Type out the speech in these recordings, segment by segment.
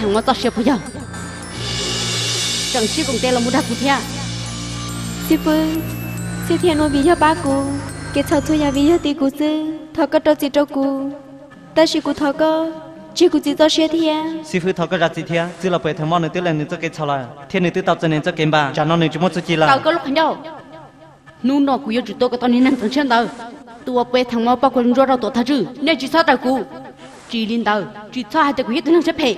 Thaum no txoj sia puas yog? Tseem sib koom tes los mus dag kuv thiab. Xib fwb, xib thiaj nua vim yog pab kuv, kev txhaum txhua yam vim yog tim kuv xwb. Thov koj rau txim rau kuv, tab sis kuv thov koj tseg kuv txiv txoj sia thiab. Xib fwb, thov koj zam txim thiab. Txwj Laug Pes Theem Mob nws twb lees nws txoj kev txhaum lawm, thiab nws twb tau txeeb nws txoj kev npam. Tsam no nws tsis muaj txuj ci lawm. Tawm koj lub qhov ncauj. Hnub no kuv yuav tsum tua kom tau niag neeg ntxeev siab ntawd, tua Pes Theem Mob pauj kuv ntsuab rau tuam thawj tswj. Nej tsis txhob raws kuv. Tsis li ntawd, tsis txhob hais tias kuv yog tus neeg siab phem.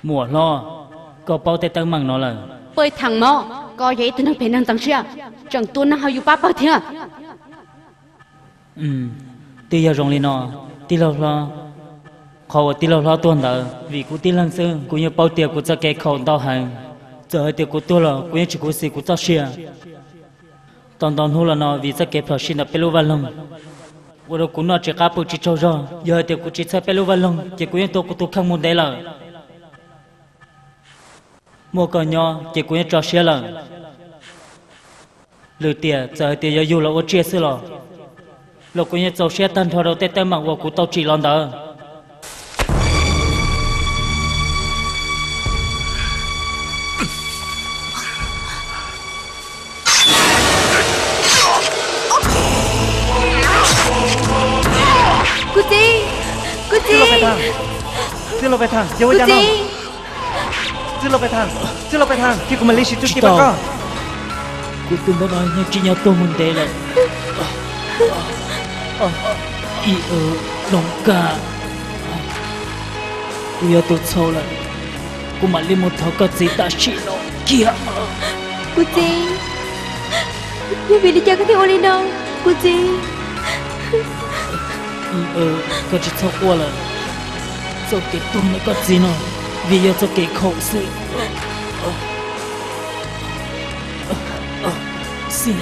Muam hlob, koj paub tej teeb meem no lawm. Pes Theem Mob, koj yog ib tug neeg phem neeg ntxeev siab, tseem tua neeg ho yuav pab pawg thiab. Twb yog zoo li no, tij laug hlob, qhov uas tij laug hlob tuag ntawd vim kuv tib leeg xwb, kuv yeej paub tias kuv txoj kev khaum ntau heev. Txawm hais tias kuv tuag los kuv yeej tsis khuv xim kuv txoj sia. Tau ntau hnub los no vim txoj kev phom sij ntawm peb lub vaj loog ua rau kuv noj tsis qab pw tsis tsaug zog. Yog hais tias kuv tsis txhawj peb lub vaj loog ces kuv yeej tua kuv tus kheej mus ntev lawm. Muaj koj nyob ces kuv yeej tso siab lawm. Lwm tiam txawm hais tias yuav yug los ua tsiaj xwb los, los kuv yeej txaus siab tag nrho rau tej teeb meem uas kuv tau tsim los ntawd. Kuv txiv, kuv txiv, txwj laug Pes Theem, yog ua cas no? Txwj laug Pes Theem, txwj laug Pes Theem, cia kuv mam li siv txuj ci pab koj. Kuv tus npawg no yeej tsim nyog tuag mus ntev lawm. Ib, hloov kaj, kuv yog tus txhaum lawm, kuv mam li mus thov koj txiv tam sim no kiag. Kuv txiv, yog vim li cas koj thiaj ua li no, kuv txiv? Koj tsis txhob quaj lawm. Txoj kev tuag ntawm koj txiv no vim yog txoj kev khaum xwb. Xib,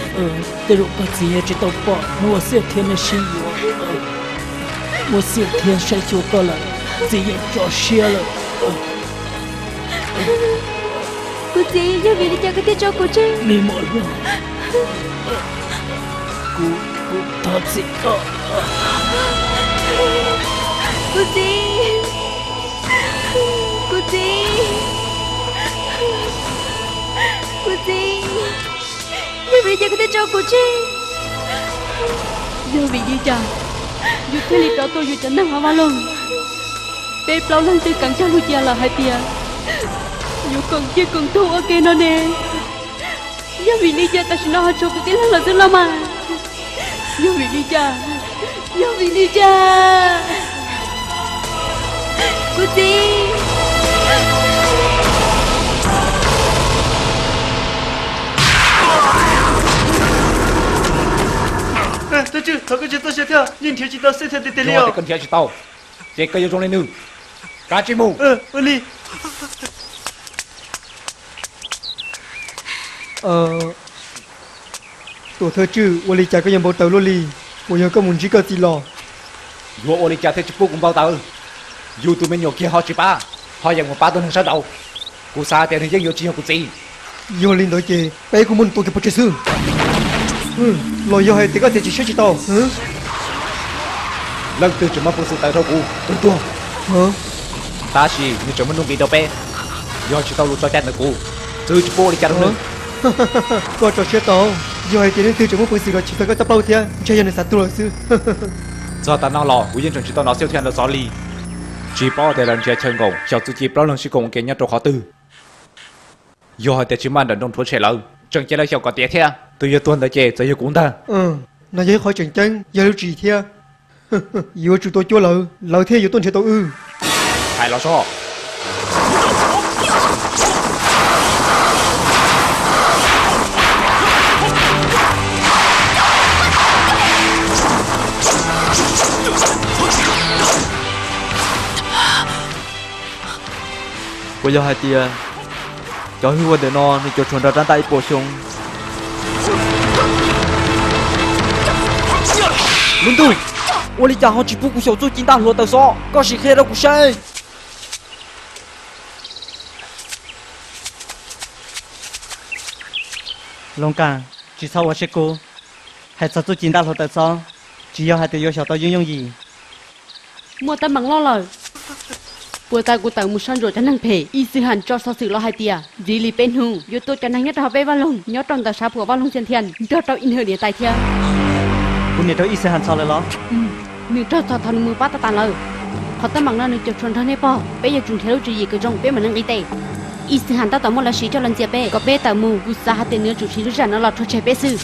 tej zaum koj txiv yuav tsis tau pom hnub uas Xiaj Thiab nej sib yuav. Muaj Xiaj Thiab saib xyuas koj lawm, txiv yeej tso siab lawm. Kuv txiv, yog vim li cas koj thiaj tso kuv tseg? Me muam hlob, kuv, kuv thov txim koj. Kuv txiv, kuv txiv, kuv txiv, yog vim li cas koj thiaj tso kuv tseg? Yog vim li cas yus thiaj li rov tuaj yus cov neeg hauv vaj loog? Peb plaub leeg twb kheev cog lus cia lawm hais tias yuav koom ciaj koom tug ua ke no ne. Yog vim li cas tam sim no ho tshuav kuv tib leeg lawm xwb los mas? Yog vim li cas? Yog vim li cas? Kuv txiv. Thawj tswj, thov koj tseg txoj sia thiab, yeej nrhiav tsis tau Xib Thiab tiag tiag li os. Koj nrhiav tsis tau ces koj yuav zoo li nws. Kav tsij mus. Ua li. Tuam thawj tswj, ua li cas koj yuav npau taws luaj li? Puas yog koj mus ntsib koj txiv los? Yuav ua li cas thiaj tsis pub kuv npau taws? Yus tus me nyuam kiag ho tsis pab, ho yeem mus pab tus neeg sab nraud. Kuv xav tias nws yeej yuav tsis yog kuv txiv. Yog li ntawd ces peb kuj muab nws tua kiag pov tseg xwb. Los yog hais tias koj txiv tsis siab tsis tau? Leej twg tseem muaj peev xwm taws dhau kuv tus tuag? Tab sis nws tseem muaj nuj nqis rau peb. Yog tsis tau lus tso cai ntawm kuv, txwv tsis pub ua li cas rau nws. Koj tso siab tau, yog hais tias leej twg tseem muaj peev xwm los chim txog koj txoj plaub thiab, ntshe yog nws xav tuag lawm xwb. Txog tav no los kuv yeej tseem tsis tau hnov Xiaj Thiab lawv xov li. Tsis paub tias lawv nrhiav chaw nkaum xyaum txuj ci plaub leeg sib koom ua ke nyob rau qhov twg. Yog hais tias tsis maj nram nroog rhuav tshem lawv, tseem cia lawv xyaum kom tiav thiab. Tus yuav tuag ntawd ces txawm yog kuv ntag. No yog ib qhov tseem ceeb, yog lub tswv yim thiab. Yuav tsum tua cuag lawv, lawv thiaj yuav tuaj nrhiav tau wb. Hais los soj. Puas yog hais tias cov hwj ua ntawm no nws cov tshuav nrog rab ntaj ib puas xyoo? Lub ntuj! Ua li cas ho tsis pub kuv xyaum txuj ci ntaj hluav taws xob? Koj sim qhia rau kuv saib. Loos Kas, tsis txhob ua siab kub. Hais txog txuj ci ntaj hluav taws xob, tsis yog hais tias yuav xyaum tau yooj yooj yim. Muaj teeb meem loj lawm. Puag ta kuv tawm mus sab ntsuam cov neeg phem, Ib Xwm Ham tso xov xwm los hais tias ntxiv li peb hnub yuav tua cov neeg nyob rau hauv peb vaj loog nyob rau ntawm sab phuam vaj loog Xiab Thiaj nrog rau Ib Nthwv niam tais thiab. Kuv niam rau Ib Xwm Ham txog lawm los? Nws raug txog thaum nws mus pab tau tas lawm. Qhov teeb meem no nws cuam tshuam nrog nej pog, peb yuav tsum nrhiav lub tswv yim kom zoo peb mam li nqis tes. Ib Xwm Ham tab tom muaj lawv siv coj los ntxias peb kom peb tawm mus, kuv xav hais tias nws yuav tsum siv lub zam no los rhuav tshem peb xwb.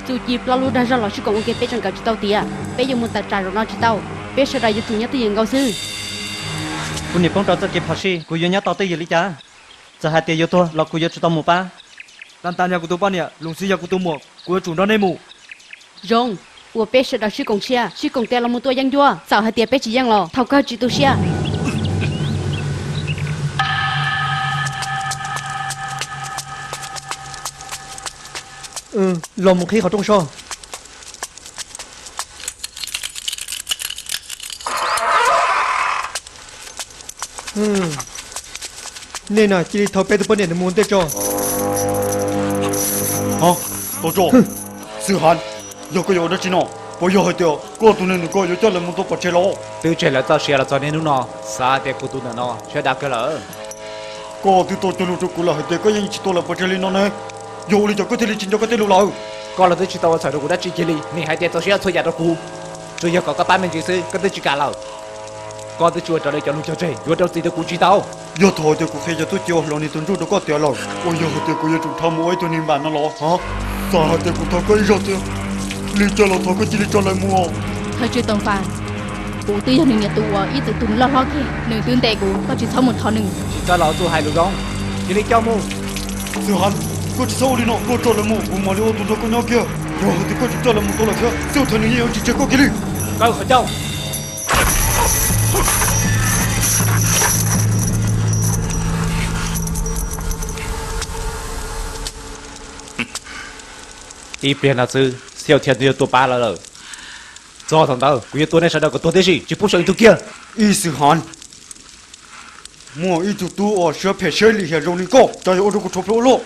Txuj ci ploj lub dag zog los sib koom ua ke peb tseem kawm tsis tau tiav, peb yuav mus tawm tsam zaum no tsis tau, peb sawv daws yuav tsum nyob twj ywm nkaus xwb. Kuv niam poob rau txoj kev phom sij, kuv yuav nyob tos twj ywm li cas? Txawm hais tias yuav tuag los kuv yuav tsum tau mus pab. Tag tag yog kuv tus poj niam, Loos Xwb yog kuv tus muam, kuv yuav tsum nrog nej mus. Zoo, ua peb sawv daws sib koom siab, sib koom tes los mus tua yeeb ncuab, txawm hais tias peb tsis yeej los thaum kawg tsis tu siab. Los mus qhib qhov rooj soj. Nej na cia li thauj peb tus poj niam ntawd mus ua ntej tso. Tau tso. Xwm Ham, yog koj yuav ua dab tsi no? Puas yog hais tias koj tus neeg ntawm koj yuav coj lawv mus tua pov tseg los? Twb tseg lawv txoj sia los txog niaj hnub no, xav tias kuv tus ntawm no siab dab kawg lawm. Koj twb tau cog lus rau kuv lawm hais tias koj yeej tsis tua lawv pov tseg li no ne. Yog ua li cas koj thiaj li tsis nco koj tej lus lawm? Koj los twb tsis tau ua txhaum rau kuv dab tsi kiag li, nim hais tias txaus siab txhua yam rau kuv. Tsuas yog kom koj pab me ntsis xwb, koj twb tsis kam lawm. Koj twb tsis ua raws li cov lus cog tseg yuav rau txim rau kuv tsis tau. Yog thaum hais tias kuv qhia cov txuj ci ua hluas niag tus ntsuj rau koj tiav lawm, uas yog hais tias kuv yuav tsum dhau mus ua ib tug niag npam no los? Xav hais tias kuv thov koj ib zaug xwb, li cas los thov koj cia li tso lawv mus. Thawj tswj Tooj Fas, kuv twb yog nws niam tus uas ib txwm tu nws loj hlob kiag, nws twb ntes kuv, koj tsis txhob mus thov nws. Tsis txawj los txuj hais lus zoo, cia li coj mus. Xwm Ham, koj tsis txhob ua li no, koj tso lawv mus kuv mam li ua tus nrog koj nyob kiag. Yog hais tias koj tseem coj lawv mus tua lawm thiab, txij thaum no yeej yuav tsis tseg koj kiag li. Kaw qhov ncauj. Ib pliag no xwb Xiauj Thiaj twb yuav tuaj pab lawv lawm. Txog thaum ntawd kuv yuav tua nej sawv daws kom tuag tib si, tsis pub xyaum ib tug kiag. Ib Xwm Ham, muaj ib tug tub uas siab phem siab lim hiam zoo li koj, cas yuav ua rau kuv rhuav plhu ua luaj.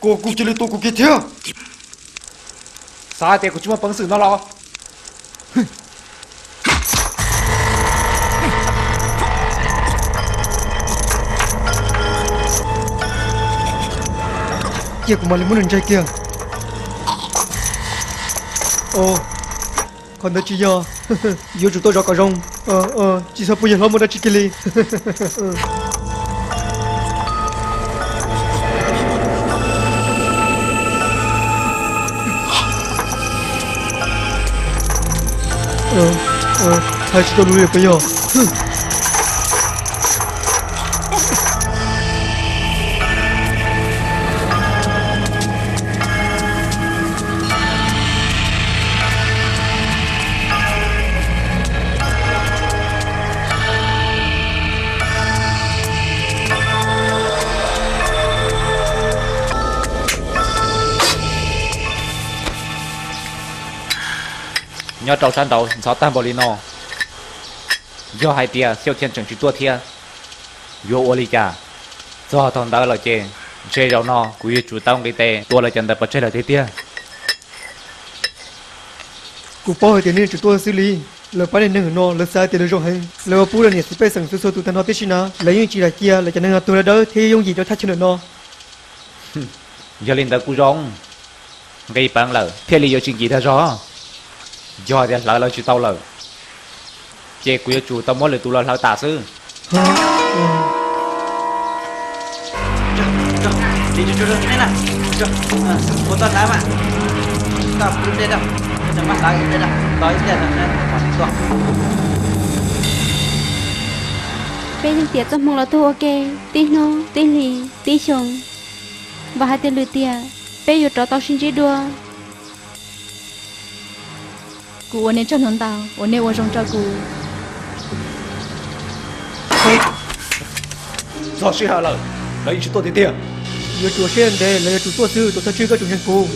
Koj kuj cia li tua kuv kiag thiab. Xav hais tias kuv tsis muaj peev xwm no los? Cia kuv mam li muab nws ntseg kiag. Qhov ntawd tsis yog. Yuav tsum tuaj zov kom zoo. Tsis txhob pub yawg hlob muaj dab tsi kiag li. Hais tsis tau lus li puas yog? Nyob rau sab nraud ntxhov tag npaum li no, yog hais tias Xiauj Thiaj tseem tsis tuaj thiab, yuav ua li cas? Txog thaum ntawd lawm ces ntshe zaum no kuv yuav tsum tau nqis tes tua lawv cov ntawd pov tseg lawm tiag tiag. Kuv paub hais tias nej yuav tsum tuaj xwb li. Lawv pab nej neeg no lawv xav tias lawv zoo heev, lawv ua pub rau niam txiv pej xeem txhua txhua tus tag nrho tib si na, lawv yeej tsis lam cia lawv cov neeg no tuag dawb dawb thiab yooj yim rau thaj chaw ntawm no. Yog li ntawd kuj zoo, nqis peev lawm thiaj li yuav tsis nkim dag zog. Yog tias hlawv lawv tsis tau lawm, ces kuv yuav tsum tau muab lwm tus los hlawv tas xwb. Peb yeej tiam txoj hmoo los tuag ua ke tib hnub tib hlis tib xyoo, vam hais tias lwm tiam peb yuav rov tau sib ntsib dua. Kuv ua nej tsaug ntau ntau uas nej ua zoo rau kuv. Txog sij hawm lawm, lawv yeej tsis tuaj tiag tiag. Yuav tsum siab ntev, lawv yuav tsum tuaj xwb, tus thawj tswj koj tsum ntseeg kuv.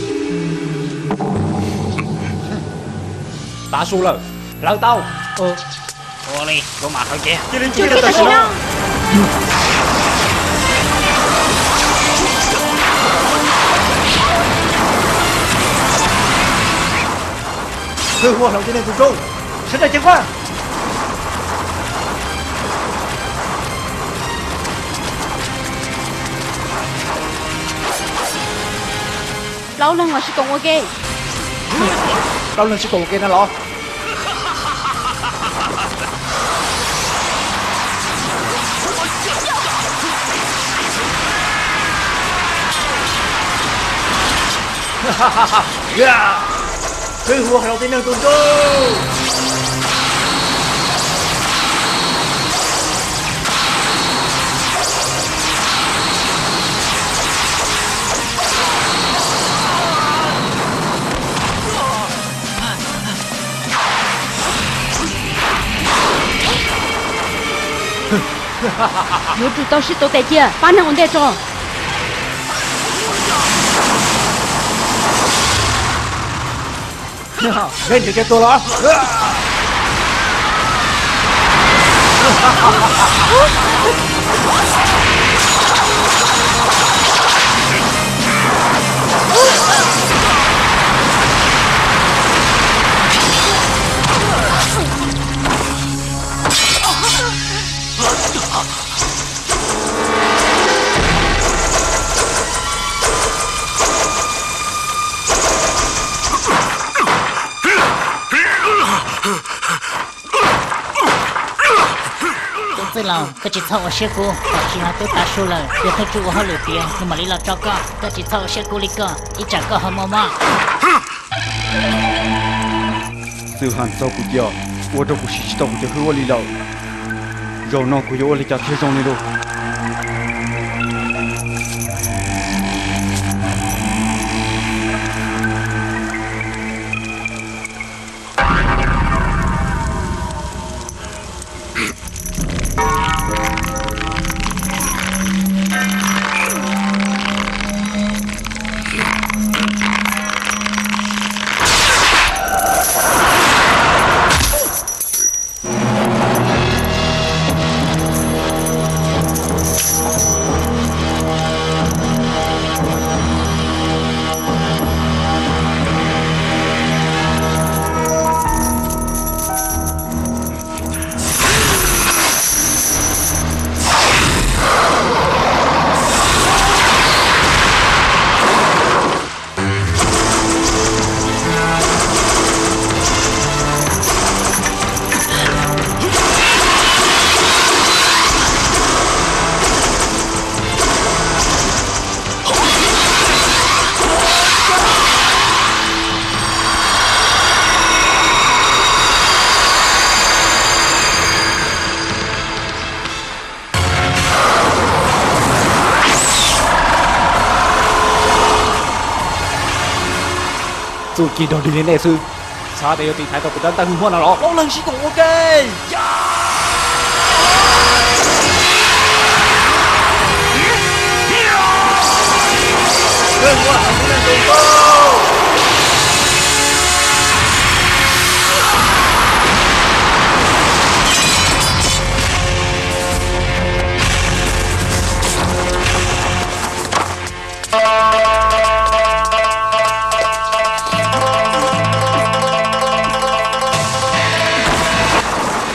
Tav su lawm, hlawv tau. Ua li, kuv mam hlawv kiag. Cia li ntsia tam sim no. Qhwv huab hlau tib neeg tus ntsoj, sawv daws ceev faj. Plaub leeg los sib koom ua ke. Plaub leeg sib koom ua ke na los. Qhwv huab hlau tib neeg tus ntsoj. Yuav tsum tau sib tuav tes cia, pab neeg ua ntej tso. Nej nrhiav kev tuag los? Tub Txwj Laus, koj tsis txhob ua siab kub, tam sim no twb tav su lawm, yog thawj tswj ua hauj lwm tiav nws mam li los tso koj, koj tsis txhob ua siab kub li koj, ib tsam koj ho mob mob. Txwj Has txog kuv cia, ua rau kuv siv tsis tau kuv cov hwj huaj li lawm. Zaum no kuv yuav ua li cas thiaj zoo li lus? Txuj ci dog dig li nej xwb, xav tias yuav tiv thaiv tau kuv cov ntaj hwj huaj no los? Plaub leeg sib koom ua ke.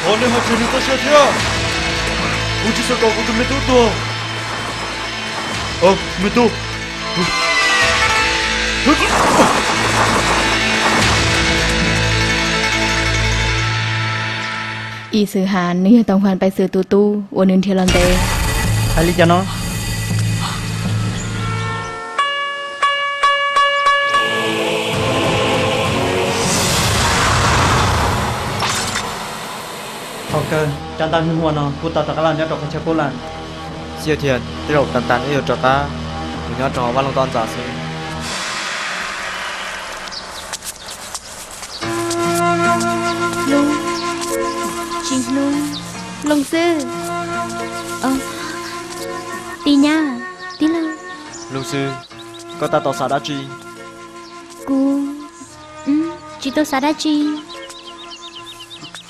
Thov nej ho tseg nws txoj sia thiab. Kuv tsis xav kom kuv tus me tub tuag. Me tub. Ib Xwm Has nws yog Tooj Fas Pais Xwm tus tub uas nws nrhiav los ntev. Hais li cas no? Thaum kawg cov ntaj hwj huaj no kuj tau rov qab los nyob rau qhov chaw qub lawm. Xyov tias tej zaum tas tas wb yuav rov qab mus nyob rau hauv vaj loog toj ntxas xwb. Looj, tsis hnub, Looj Xwb, Tij Nyab, tij laug. Looj Xwb, koj tab tom xav dab tsi? Kuv tsis tau xav dab tsi.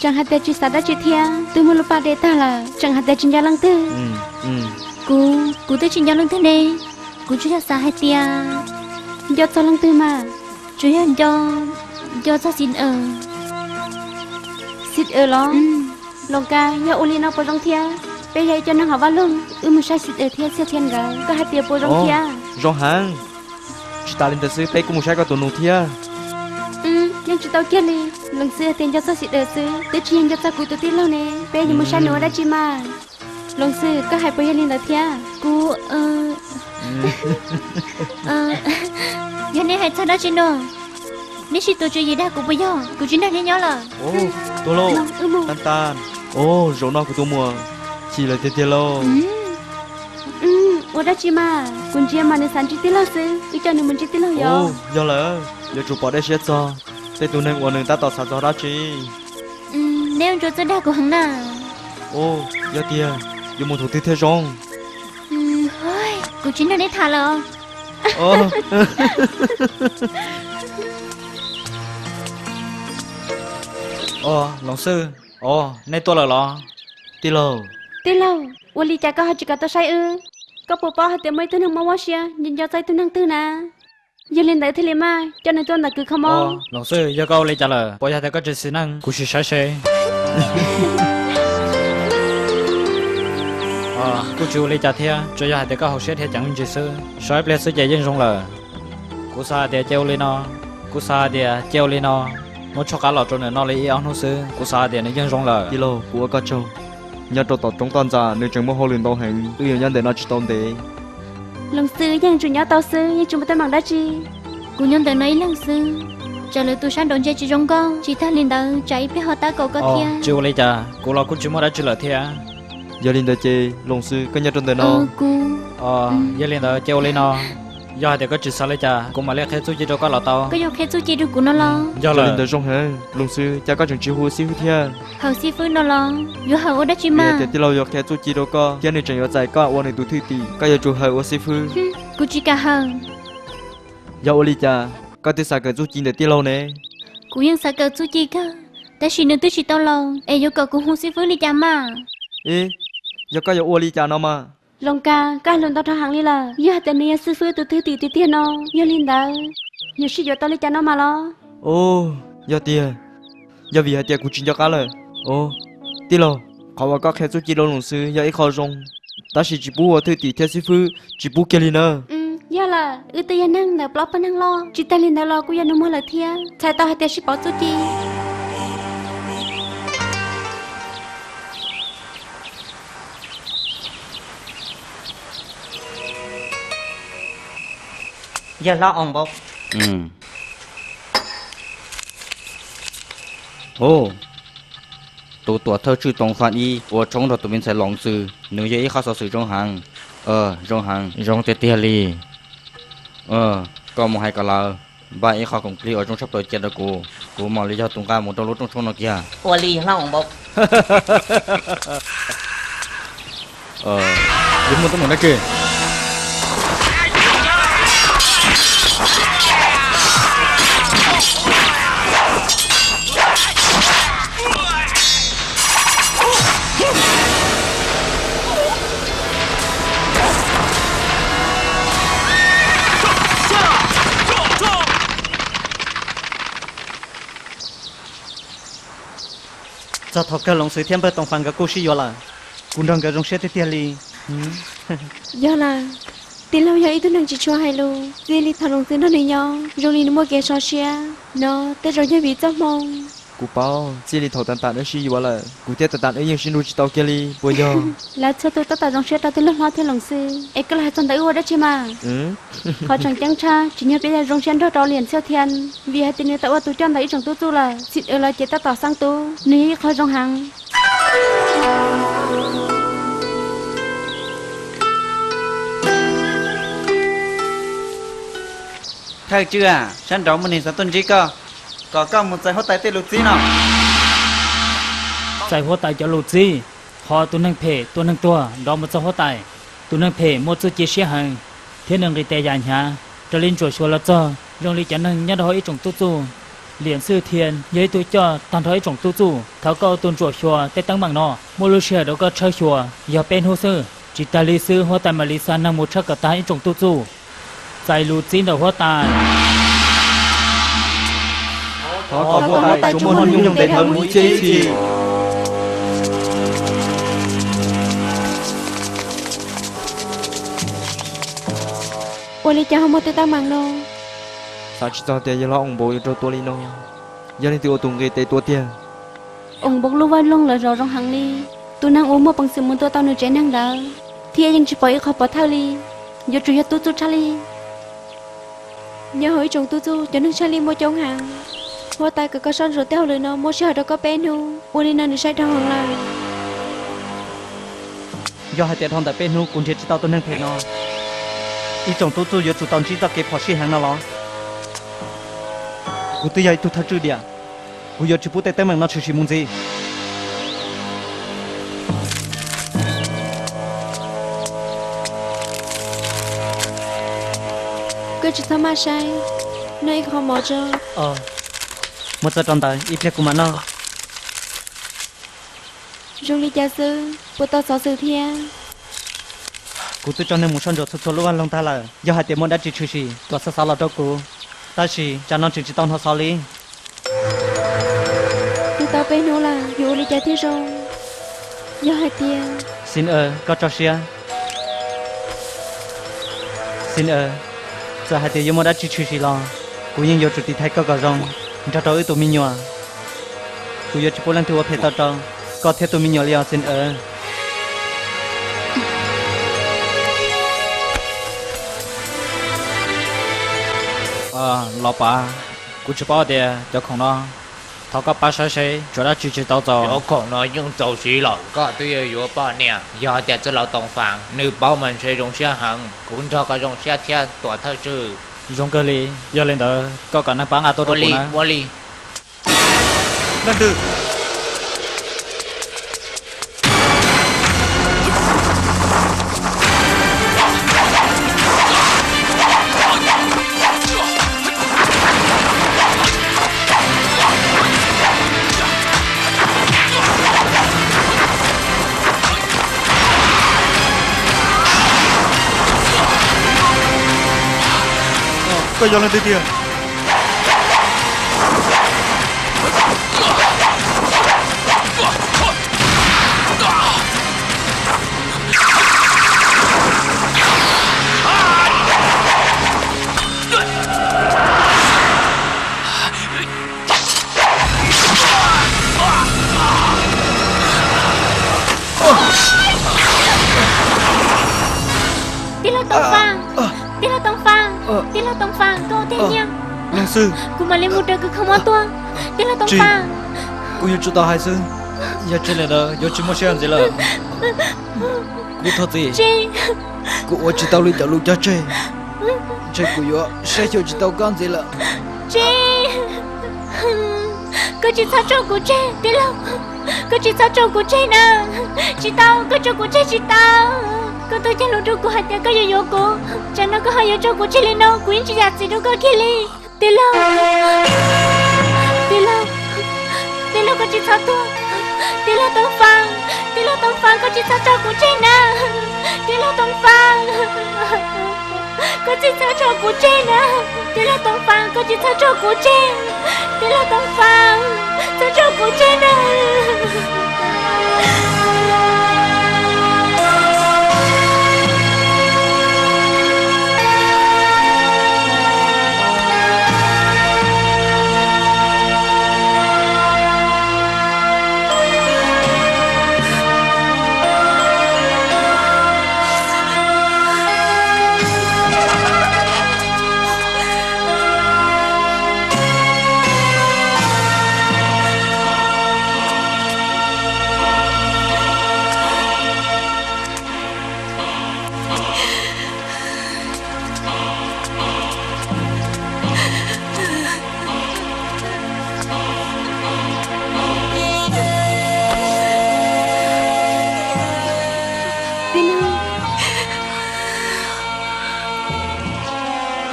Tseem hais tias tsis xav dab tsi thiab, twb muaj lub paj de tag lawm, tseem hais tias tsis nco leej twg. Kuv, kuv twb tsis nco leej twg ne, kuv tsuas yog xav hais tias nco txog leej twg mas, tsuas yog nco, nco txog Xib Aws. Xib Aws los? Loos Kas, yog ua li no puas zoo thiab? Peb yog ib co neeg hauv vaj loog, wb mus saib Xib Aws thiab Txhiaj Txhiaj nkawd, koj hais tias puas zoo thiab? Zoo heev. Tsis tas li ntawd xwb, peb kuj mus saib koj tus nus thiab. Yeej tsis tau kiag li. Loos Xwb hais tias nco txog Xib Aws xwb, twb tsis yog nco txog kuv tus tij laug ne, peb yuav mus saib nws ua dab tsi mas? Loos Xwb, koj hais puas yog li ntawd thiab? Kuv, yog nej hais txog dab tsi no? Nej sib tus tswv yim dag kuv puas yog? Kuv tsis nrog nej nyob lawm. Tus hlub, Tan Tan, zaum no kuv tus muam chim lawm tiag tiag lauj. Ua dab tsi mas, kuv ntsia mas nws xav ntsib tij laug xwb, wb coj nws mus ntsib tij laug yog. Yog lawm, yuav tsum pom dej siab txog tej tus neeg uas nws tab tom xav txog dab tsi. Neb ua ntsuav txawj dag kuv heev na. Yog tiag, yuav mus thaum twg thiaj zoo? Kuv tsis nrog neb tham lawm. Loos Xwb, nej tuaj lawm los? Tij laug, tij laug, ua li cas koj ho tsis kam tuaj saib wb? Koj puas paub hais tias muaj ib tug neeg mob mob siab nco nco txog ib tug neeg twg na? Yog li ntawd thiaj li maj coj nws tuaj ntawm kws kho mob. Loos Xwb, yog koj ua li cas lawm? Puas yog tias koj tsis xis neej? Kuv sim saib seb. Kuj tsis ua li cas thiab, tsuas yog hais tias koj haus siab dhia ceev me ntsis xwb. So ib pliag xwb ces yeej zoo lawm. Kuv xav hais tias cia ua li no, kuv xav hais tias cia ua li no, muab tshuab qab los rau nws noj li ib ob hnub xwb, kuv xav hais tias nws yeej zoo lawm. Tij laug, kuv ua koj tsaug. Nyob rau tom roob toj ntxas nws tseem muaj hauj lwm ntau heev, wb yuav nyob ntawm no tsis tau ntev. Loos Xwb, yeej tsuas nyob tau xwb, yeej tsis muaj teeb meem dab tsi. Kuv nyob ntawm no ib leeg xwb, tsam lwm tus sab nraud ntsia tsis zoo nkauj, tsis tag li ntawd tsam ib pliag ho tab kaum koj thiab. Tsis ua li cas, kuv los kuj tsis muaj dab tsi lawm thiab. Yog li ntawd ces Loos Xwb, koj nyob rau ntawm no. Kuv, yog li ntawd cia ua li no, yog hais tias koj tsis xav li cas kuv mam li qhia txuj ci rau koj los tau. Koj yuav qhia txuj ci rau kuv no los? Yog li ntawd zoo heev. Loos Xwb, cas koj tseem tsis hu xib fwb thiab? Hawm xib fwb no los yuav hawm ua dab tsi mas? Tias tij laug yuav qhia txuj ci rau koj thiab nws tseem yuav txais koj ua nws tus thwj tim, koj yuav tsum hawm ua xib fwb. Kuv tsis kam hawm. Yog ua li cas koj twb xav kawm txuj ci ntawm tij laug ne? Kuv yeej xav kawm txuj ci kawg, tab sis nws twb tsis tau laus es yuav kom kuv hu xib fwb li cas mas? Ib, yog koj yuav ua li cas no mas? Loos Kas, koj hais lus ntau dhau heev li lawm. Yog hais tias nws yog xib fwb tus thwj tim tiag tiag no, yog li ntawd yuav sib yuav tau li cas no mas los? Yog tiag, yog vim hais tias kuv tsis nco qab lawm. Tij laug, qhov uas koj qhia txuj ci rau Loos Xwb yog ib qho zoo, tab sis tsis pub ua thwj tim thiab xib fwb, tsis pub kiag li na. Yog lawm, wb twb yog neeg ntawm plaub pawg neeg loj, tsis tag li ntawd los kuj yog nus muag lawm thiab, txhais tau hais tias sib pauv txuj ci. Yawg hlob Oos Npaum. Tus tuam thawj tswj Toos Fas Ib ua tshoob nrog tus me ntxhais Loos Xwb, nws yog ib qho xov xwm zoo heev. Zoo heev, zoo tiag tiag li. Koj mus hais kom lawv npaj ib qho khoom plig uas zoo tshaj plaws cia rau kuv, kuv mam li yog tus nqa mus rau lub rooj tshoob no kiag. Ua li hlob Oos Npaum. Yuav muaj teeb meem dab tsi? Txog thaum kawg Loos Xwb thiab npawg Toos Fas nkawd kuj sib yuav lawm. Kuv nrog nkawd zoo siab tiag tiag li. Yog lawm, tij laug yog ib tug neeg tsis tshua hais lus. Txij li thaum Loos Xwb nrog nws nyob, zoo li nws muaj kev so siab no, tej zaum yog vim txoj hmoo. Kuv paub, txij li thaum Tam Tam wb sib yuav lawm, kuv thiab Tam Tam wb yeej sib nrug tsis tau kiag li, puas yog? Lawv txhua tus tab tom zoo siab rau tij laug hlob thiab Loos Xwb, es koj los hais txog ntawd wb ua dab tsi mas? Qhov tseem ceeb tshaj tsim nyog peb yuav zoo siab nrog rau Liam Txhiaj Thiab, vim hais tias nws tau ua tus coj ntawm ib tsoom tub txuj lawm. Txij ntawd los ces tab tom xeeb tub, nws yog ib qho zoo heev. Thawj tswj, sab nraud muaj neeg xav tuaj ntsib koj, kom koj mus txais huab tais tej lus txib no. Txais huab tais cov lus txib, qhov tus neeg phem tua neeg tuag nrov mus txog huab tais. Tus neeg phem muaj txuj ci siab heev, thiab nws nqis tes yam hnyav, raws li ntsuam xyuas los txog zoo li cov neeg nyob rau hauv ib tsoom tub txuj. Liam Xwj Thiab yog ib tug coj tag nrho ib tsoom tub txuj. Thov koj ua tus ntsuam xyuas tej teeb meem no, muaj lub sij hawm rau koj tshawb xyuas yog peb hnub xwb. Tsis tas li xwb huab tais Malis Xas neeg mus tshawb kom tag ib tsoom tub txuj. Txais lus txib ntawm huab tais. Thov kom huab tais tsuas muaj hnub nyoog ntev dhawv mus ib txhiab ib txhis. Ua li cas ho muaj tej teeb meem no? Xav tsis txog tias yawg hlob Oos Npaum yuav raug tua li no. Yog leej twg ua tus nqis tes tua tiag? Oos Npaum lub vaj loog lawm zov zoo heev li. Tus neeg uas muaj peev xwm mus tua tau nws tsev neeg ntawd thiab yeej tsis pom ib qho pov thawj li. Yuav tsum yog tub txuj tshaj li. Nyob hauv ib tsoom tub txuj cov neeg tshaj li muaj coob heev. Huab tais kom koj soj ntsuam tej hauj lwm no, muaj sij hawm rau koj peb hnub. Ua li no nws saib dhau heev lawm. Yog hais tias dhau ntawm peb hnub kuv nrhiav tsis tau tus neeg phem no, ib tsoom tub txuj yuav tsum tau ntsib txoj kev phom sij heev no los? Kuv twb yog ib tug thawj tswj diam, kuv yuav tsis pub tej teeb meem no tshwm sim mus ntxiv. Koj tsis txhob maj saib, noj ib qho mov tso. Muab txawb rau ntawd, ib pliag kuv mam noj. Zoo li cas xwb, puas tau xov xwm thiab? Kuv twb tso neeg mus soj ntsuam txhua txhua lub vaj loog tag lawm, yog hais tias muaj dab tsi tshwm sim kom xav xov los rau kuv, tab sis tsam no tseem tsis tau hnov xov li. Twb tau peb hnub lawm, yuav ua li cas thiaj zoo? Yog hais tias... Xin Aws, koj tso siab. Xin Aws, txawm hais tias yuav muaj dab tsi tshwm sim los kuv yeej yuav tsum tiv thaiv koj kom zoo nrog rau wb tus me nyuam. Kuv yuav tsis pub leej twg ua phem tau rau koj thiab tus me nyuam li os Xin Aws. Los pas, kuv tsis paub tias cov khoom no, thov koj pab saib seb tsuas dab tsi tsis tau txaus. Cov khoom no yeej txaus siv lawm, koj twb yuav yuav poj niam. Yog tias txwj laug Tooj Fas nws paub mas ntshe zoo siab heev, kuv nrog koj zoo siab thiab tuam thawj tswj. Zoo kawg li, yog li ntawd koj kom neeg pab nqa tuaj rau kuv na. Ua li. Leej twg? Koj yog leej twg tiag? Tij laug Tooj Fas, tij laug Tooj Fas, tij laug Tooj Fas, koj ua teg nyiaj, kuv mam li mus raws kws kho mob tuaj. Tij laug Tooj Fas, kuv yuav tsum tau hais xwb, yog tsis li ntawd yuav tsis muaj sij hawm ntxiv lawm. Kuv thov txim, kuv ua tsis tau li cov lus cog tseg, ntshe kuv yuav saib xyuas tsis tau koj ntxiv lawm. Tsis, koj tsis txhob tso kuv tseg tij laug, koj tsis txhob tso kuv tseg na. Tsis tau, koj tso kuv tseg tsis tau. Koj twb cog lus rau kuv hais tias koj yuav yuav kuv, tsam no koj ho yuav tso kuv tseg li no, kuv yeej tsis yam txim rau koj kiag li. Tij laug, tij laug, tij laug koj tsis txhob tuag. Tij laug Tooj Fas, tij laug Tooj Fas koj tsis txhob tso kuv tseg na. Tij laug Tooj Fas, koj tsis txhob tso kuv tseg na. Tij laug Tooj Fas koj tsis txhob tso kuv tseg. Tij laug Tooj Fas, txhob tso kuv tseg na.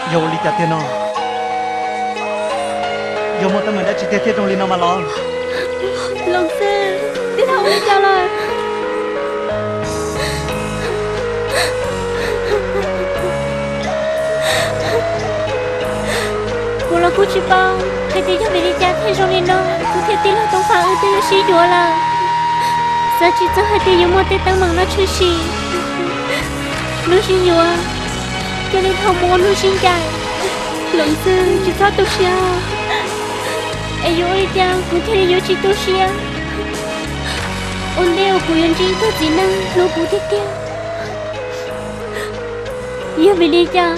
Yog ua li cas tiag no? Yog muaj teeb meem dab tsi tiag thiab zoo li no mas los? Loos Xwb, tij laug ua li cas lawm? Kuv los kuj tsis paub hais tias yog vim li cas thiaj zoo li no, kuv thiab tij laug Tooj Fab wb twb yuav sib yuav lawm. Xav tsis txog hais tias yuav muaj tej teeb meem no tshwm sim. Hnub sib yuav cia li dhau mus ua hnub sib ncaim. Loos Xwb, tsis txhob tu siab. Es yuav ua li cas kuv thiaj li yuav tsis tu siab? Ua ntej uas kuv yuav ntsib tus txiv neej hlub kuv tiag tiag, yog vim li cas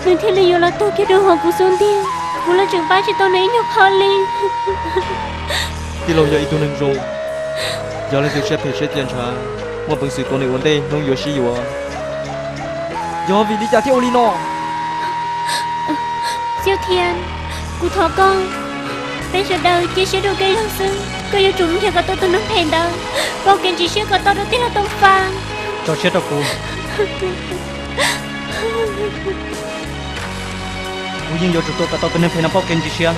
nws thiaj li yuav los tuag kiag rau hauv kuv xub ntiag? Kuv los tseem pab tsis tau nws ib nyuag qho li. Tij laug yog ib tug neeg zoo, yog leej twg siab phem siab cia ntshav, muaj peev xwm tuav nws ua ntej hnub yuav sib yuav. Yog vim li cas thiaj ua li no? Xiab Thiab, kuv thov koj, peb sawv daws cia siab rau Kev Laug xwb. Koj yuav tsum nrhiav kom tau tus neeg phem ntawd pauj kev ntsis siab kom tau rau tij laug Tooj Fab. Tso siab rau kuv. Kuv yeej yuav tsum tua kom tau tus neeg phem no pauj kev ntsis siab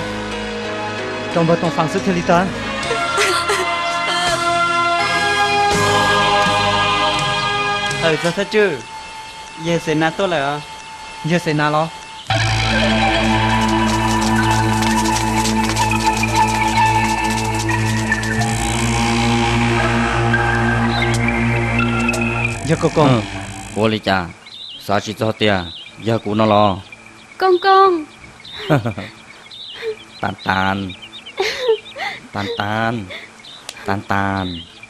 rau npawg Tooj Fab xwb thiaj li tag. Hawm txog thawj tswj, yawg Xev Nas tuaj lawm os. Yawg Xev Nas los? Yawg Koos Koos. Ua li cas? Xav tsis txog tias yog kuv no los? Koos Koos. Tab Tab, Tab Tab, Tab Tab.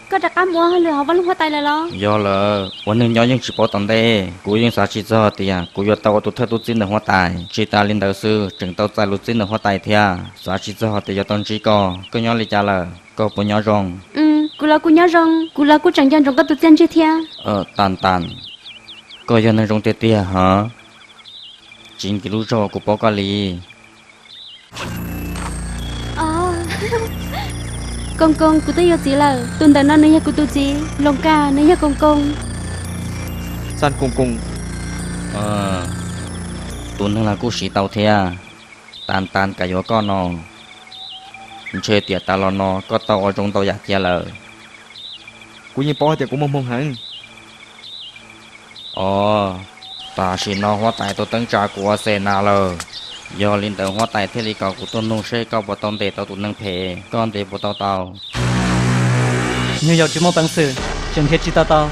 Koj rov qab mus ua hauj lwm hauv vaj loog huab tais lawm los? Yog lawm, ua neeg nyob yeej tsis paub tom ntej. Kuv yeej xav tsis txog tias kuv yuav tau ua tus thawj tub txib ntawm huab tais. Tsis tas li ntawd xwb, tseem tau txais lus txib ntawm huab tais thiab. Xav tsis txog tias yuav tau ntsib koj. Koj nyob li cas lawm? Koj puas nyob zoo? Kuv los kuj nyob zoo, kuv los kuj tseem nco ntsoov koj tus txiaj ntsig thiab. Tab Tab, koj yog neeg zoo tiag tiag hov. Tsis nkim lub zog kuv paub koj li. Koos Koos, kuv twb yuav txiv lawm. Tus ntawm no nws yog kuv tus txiv, Loos Kas nws yog Koos Koos. Xab Koos Koos, tus neeg los kuj siv tau thiab. Tab Tab, kuv yuav koj no, ntshe tiam tas los no koj tau ua zoo ntau yam cia lawm. Kuv yeej paub hais tias kuv muaj hmoo heev. Os, tam sim no huab tais tus teeb tsa kuv ua Xev Nas lawm. Yog li ntawd huab tais thiaj li kom kuv tuaj nug seb koj puas tau ntes tau tus neeg phem, koj ntes puas tau tau? Nyuag yaus tsis muaj peev xwm, tseem nrhiav tsis tau tau.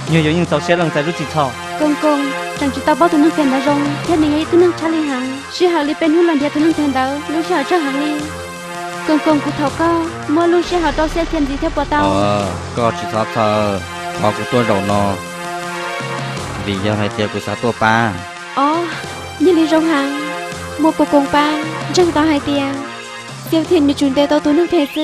Nyuag yaus yeej txaus siab lees txais lub txim txhaum. Koos Koos, tseem tsis tau paub tus neeg phem ntawd zoo thiab nws yog ib tug neeg tshaj lij heev. Sij hawm li peb hnub los nrhiav tus neeg phem ntawd lub sij hawm tsawg heev li. Koos Koos, kuv thov koj muab lub sij hawm rau Xia Thiaj ntxiv thiab puas tau? Koj tsis txhob txhawj, qhov kuv tuaj zaum no vim yog hais tias kuv xav tuaj pab. Os, yog li zoo heev. Muaj Koos Koos pab, ntseeg tau hais tias Xia Thiaj yuav tsum ntes tau tus neeg phem xwb.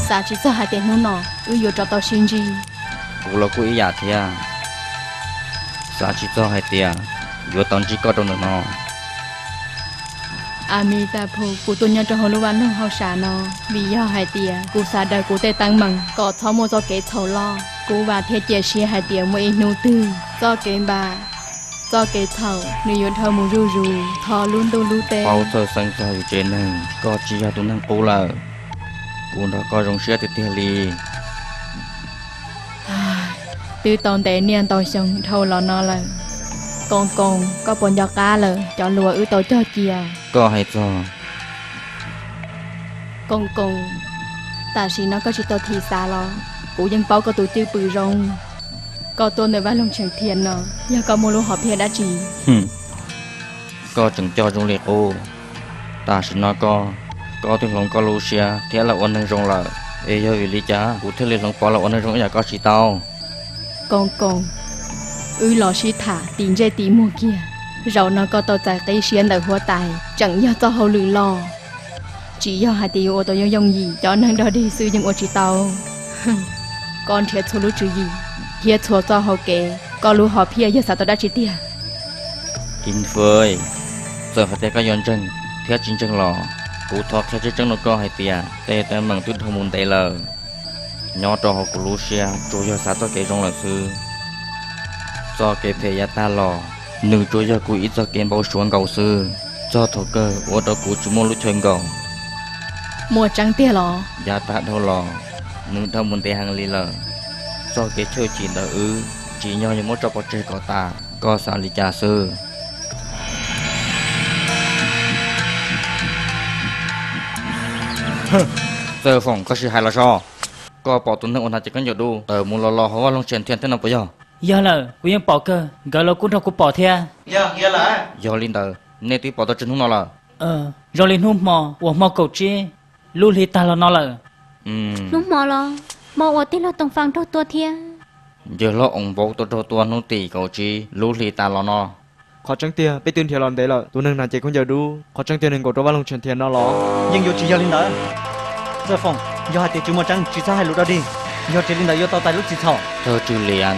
Xav tsis txog hais tias hnub no wb yuav rov tau sib ntsib. Kuv los kuj ib yam thiab, xav tsis txog hais tias yuav tau ntsib koj rau ntawm no. Amitabphu, kuv tuaj nyob rau hauv lub vaj loog hauj sam no vim yog hais tias kuv xav daws kuv tej teeb meem kom txhob muaj txoj kev txhaum loj. Kuv vam thiab cia siab hais tias muaj ib hnub twg txoj kev npam, txoj kev txhaum nws yuav dhau mus zuj zus thoob lub ntuj lub teb. Paub txawj xeeb txog yus tsev neeg, koj tsis yog tus neeg qub lawm. Kuv nrog koj zoo siab tiag tiag li. Twb tau ntev niaj ntau xyoo dhau los no lawm. Koos Koos, koj puas nco qab lawm cov lus uas wb tau cog cia? Koj hais txog Koos Koos, tam sim no koj tsis tau thim xav los? Kuv yeej paub koj tus cwj pwm zoo. Koj tuaj ntawm vaj loog Tsheej Thiaj no yog koj muaj lub hom phiaj dab tsi? Koj tseem coj zoo li qub. Tam sim no koj, koj twb hloov koj lub siab thiab los ua neeg zoo lawm, es yog vim li cas kuv thiaj li hloov Pov los ua neeg zoo ib yam koj tsis tau? Koos Koos, wb los sib tham tim ntsej tim muag kiag. Zaum no koj tau txais qib siab ntawm huab tais tseem yog txoj hauj lwm loj. Tsis yog hais tias yuav ua tau yooj yooj yim, cov neeg dog dig xwb yeej ua tsis tau. Koj nrhiav txhua lub tswv yim thiab txhua txoj hau kev, koj lub hom phiaj yog xav tau dab tsi tiag? Info, txawm hais tias koj yuav ntseeg thiab tsis ntseeg los Kuv thov qhia tseeb tseeb rau koj hais tias tej teeb meem twb dhau mus ntev lawm. Nyob rau hauv kuv lub siab tsuas yog xav txoj kev zoo lawm xwb. Txoj kev phem yav tag los, nws tsuas yog kuv ib txoj kev npau suav nkaus xwb. Txog thaum kawg ua rau kuv tsis muaj lub chaw nkaum. Muaj tseeb tiag los? Yav tag dhau los, nws dhau mus ntev heev li lawm. Txoj kev chawj chim ntawm wb tsim nyog yuav muab tso pov tseg kom tas. Koj xav li cas xwb? Txawj Foom, koj sim hais los so. Koj pom tus neeg uas hnav cev khaub ncaws dub tawm mus los los hauv vaj loog Tshias Thias thiab no puas yog? Yog lawm, kuv yeej pom kawg, nkawd los kuj nrog kuv pom thiab. Yog li ntawd, nej twb pom tau tsawg hnub no lawm? Zoo li hnub hmo uas hmo kaum tsib lub hli tag los no lawm. Hnub hmo los, hmo uas tij laug Toom Faj raug tua thiab. Yawg hlob Oos Npauv tau raug tua hnub tim kaum tsib lub hli tas los no. Qhov tseeb tiag peb twb nrhiav los ntev lawm, tus neeg hnav cev khaub ncaws dub, qhov tseeb tiag nws nkaum rau vaj loog Tshias Thias no los? Yeej yuav tsis yog li ntawd. Txawj Foom, yog hais tias tsis muaj tseeb tsis txhob hais lus dog dig, yog tsis li ntawd yuav tau txais lub txim txhaum. Thawj Tswj Liam,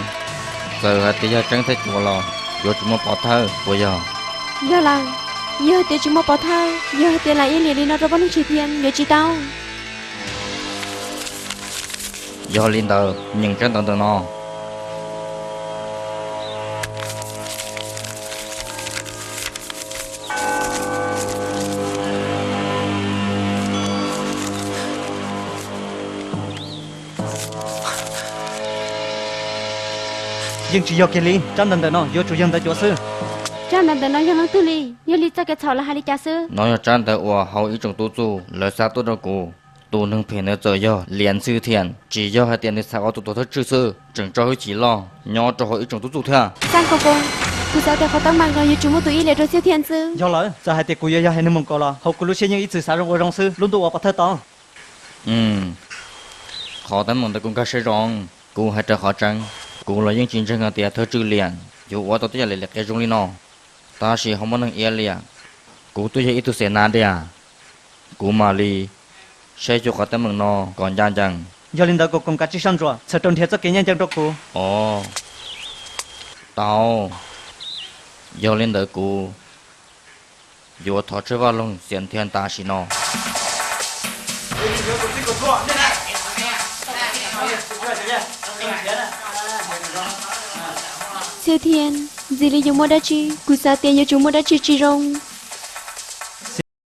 txawm hais tias yog tseeb thiab cuav los yuav tsis muaj pov thawj puas yog? Yog lawm, yog hais tias tsis muaj pov thawj, yog hais tias lam iab liam li no rau vaj loog Tshias Thias yuav tsis tau. Yog li ntawd nyeem tsab ntawv ntawm no. Yeej tsis yog kiag li, tsab ntawv ntawm no yuav tsum yog ntawv cuav xwb. Tsab ntawv ntawm no yog leej twg li? Yog li txoj kev txhaum lawv hais li cas xwb? No yog tsab ntawv uas hauv ib tsoom tub txuj lawv xa tuaj rau kuv. Tus neeg phem ntawd txawm yog Liam Xwj Thiam, tsis yog hais tias nws xav ua tus tuam thawj tswj xwb, tseem tso hwj chim loj nyob rau hauv ib tsoom tub txuj thiab. Xaj Nkaus Koos, kuv xav tias qhov teeb meem no yuav tsum muaj tus iab liam rau Xwj Thiam xwb. Yog lawm, txawm hais tias kuv yuav yog haiv neeg Moos Kaus los hauv kuv lub siab yeej ib txwm xav ua zoo xwb, lub ntuj ua pov thawj tau. Qhov teeb meem ntawd kuv nkag siab zoo, kuv hais raws qhov tseeb. Kuv los yeej tsis ntseeg hais tias thawj tswj Liam yuav ua tau tej yam liam liam qias zoo li no. Tab sis ho muaj neeg iab liam, kuv twb yog ib tug xev nas diam, kuv mam li saib xyuas qhov teeb meem no kom ncaj ncees. Yog li ntawd Koos Koos kav tsij soj ntsuam txhawm rau nrhiav txoj kev ncaj ncees rau kuv. Os, tau. Yog li ntawd kuv yuav thov tswj vaj loog Xiam Thiab tam sim no. Xwj Thiab, ntxim li yuav muaj dab tsi, kuv xav tias yuav tsum muaj dab tsi tsis zoo.